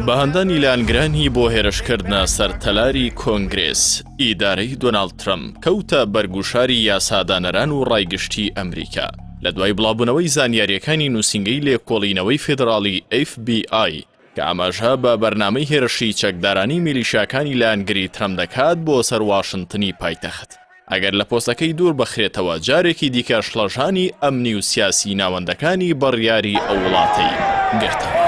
بە هاندانی لایەنگرانی بۆ هێرشکردنە سەر تەلاری کۆنگرێس، ئیدارەی دۆناڵد ترەمپ کەوتە بەر گوشاری یاسادانەران و ڕای گشتی ئەمریکا لە دوای بڵاوبوونەوەی زانیارییەکانی نووسینگەی لێکۆڵینەوەی فیدڕاڵی FBI کە ئاماژە بە بەرنامەی هێرشی چەکدارانی میلیشیاکانی لایەنگری ترەمپ دەکات بۆ سەر واشنتنی پایتەخت. ئەگەر لە پۆستەکەی دوور بخرێتەوە جارێکی دیکە شڵەژانی ئەمنی و سیاسی ناوەندەکانی بڕیاری ئەو وڵاتەی گرتەوە.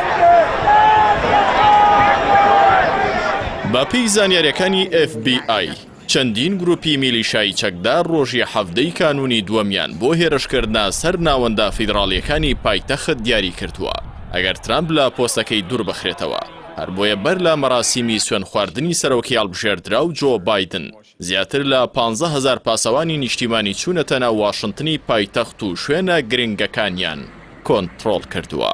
بەپێی زانیاریەکانی FBI، چەندین گروپی میلیشایی چەکدار ڕۆژی حەڤدەی کانوونی دووەمیان بۆ هێرشکردنە سەر ناوەندە فیدراڵیەکانی پایتەخت دیاری کردووە، ئەگەر ترامپ لە پۆستەکەی دوور بخرێتەوە. هەر بۆیە بەر لە مەراسیمی سوێندخواردنی سەرۆکی هەڵبژێردراو جۆ بایدن، زیاتر لە 15,000 پاسەوانی نیشتیمانی چوونەتە ناو واشنتنی پایتەخت و شوێنە گرنگەکانیان کۆنتڕۆڵ کردووە.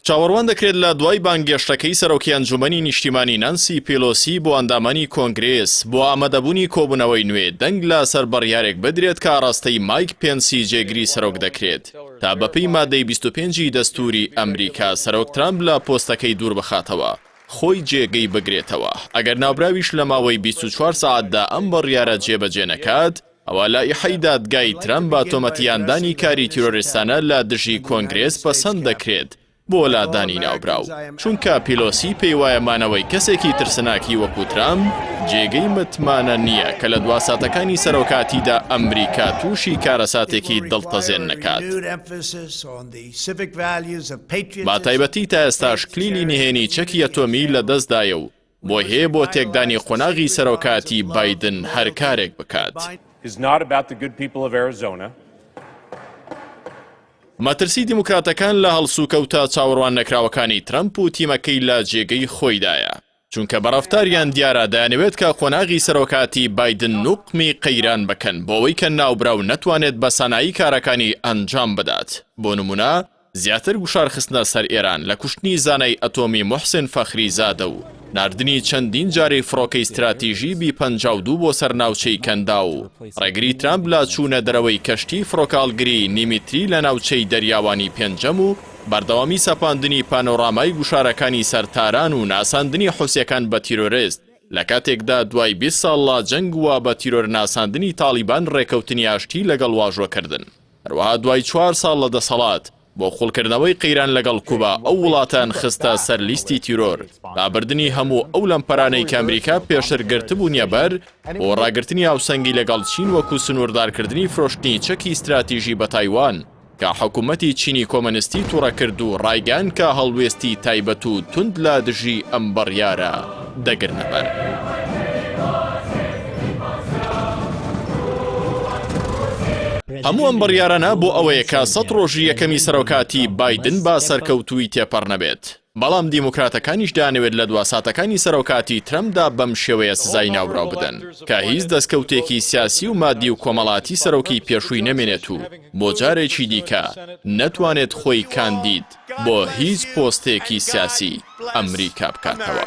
چاوەڕوان دەکرێت لە دوای بانگێشتەکەی سەرۆکی ئەنجومەنی نیشتیمانی نانسی پیلۆسی بۆ ئەندامانی کۆنگرێس بۆ ئامادەبوونی کۆبوونەوەی نوێ دەنگ لە سەر بڕیارێک بدرێت کە ئاڕاستەی مایک پێنسی جێگری سەرۆک دەکرێت تا بەپێی مادەی 25 ی دەستووری ئەمریکا سەرۆک ترامپ لە پۆستەکەی دووربخاتەوە. خۆی جێگەی بگرێتەوە، ئەگەر ناوبراویش لە ماوەی 24 سەعاتدا ئەم بڕیارە جێبەجێ نەکات، ئەوا لائیحەی دادگای ترەمپ بە تۆمەتی هاندانی کاری تیرۆریستانە لە دژی کۆنگرێس پەسەند دەکرێت بۆ لادانی ناوبراو، چونکە پیلۆسی پێیوایە مانەوەی کەسێکی ترسناکی وەکو ترەمپ جێگەی متمانە نییە کە لە دوا ساتەکانی سەرۆکاتیدا ئەمریکا تووشی کارەساتێکی دڵتەزێن نەکات. بە تایبەتی تا ئێستاش کلیلی نهێنی چەکی ئەتۆمی لە دەستدایە و بۆی هەیە بۆ تێکدانی قۆناغی سەرۆکاتی بایدن هەر کارێک بکات. مەترسی دیموکراتەکان لە هەڵسوکەوتە چاوەڕواننەکراوەکانی ترەمپ و تیمەکەی لە جێگەی خۆیدایە، چونکە بە ڕەفتاریان دیارە دەیانەوێت کە قۆناغی سەرۆکاتی بایدن نوقمی قەیران بکەن بۆ ئەوەی کە ناوبراو نەتوانێت بە سانایی کارەکانی ئەنجام بدات بۆ نمونە زیاتر گوشار خستنە سەر ئێران لە کوشتنی زانای ئەتۆمی موحسن فەخری زادە و ناردنی چەندین جارەی فڕۆکەی ستراتیژی بی 52 بۆ سەر ناوچەی کەنداو و ڕێگری ترامپ لە چوونە دەرەوەی کەشتی فڕۆکەهەڵگری نیمیتری لە ناوچەی دەریاوانی پێنجەم و بەردەوامی سەپاندنی پانۆرامای گوشارەکانی سەر تاران و ناساندنی حوسیەکان بە تیرۆرست لە کاتێکدا دوای 20 ساڵ لە جەنگ و بە تیرۆر ناساندنی تاڵیبان ڕێکەوتنی ئاشتی لەگەڵ واژۆ کردن هەروەها دوای چوار ساڵ لە دەسەڵات بۆ قوڵکردنەوەی قەیران لەگەڵ کوبا ئەو وڵاتەیان خستە سەر لیستی تیرۆر لابردنی هەموو ئەو لەمپەرانەی کە ئەمریکا پێشتر گرتبوونیە بەر بۆ ڕاگرتنی هاوسەنگی لەگەڵ چین وەکو سنووردارکردنی فرۆشتنی چەکی ستراتیژی بە تایوان کە حکوومەتی چینی کۆمەنستی توڕە کرد و ڕایگەیاند کە هەڵوێستی تایبەت و توند لە دژی ئەم بڕیارە دەگرنە بەر. هەموو ئەم بڕیارانە بۆ ئەوەیە کە سەت ڕۆژی یەکەمی سەرۆکاتی بایدن بە سەرکەوتوویی تێپەڕ نەبێت. بەڵام دیموکراتەکانیش دەیانەوێت لە دوا ساتەکانی سەرۆکاتی ترەمپدا بەم شێوەیە سزای ناوبراو بدەن کە هیچ دەستکەوتێکی سیاسی و مادی و کۆمەڵاتی سەرۆکی پێشووی نەمێنێت و بۆ جارێکی دیکە نەتوانێت خۆی کاندید بۆ هیچ پۆستێکی سیاسی ئەمریکا بکاتەوە.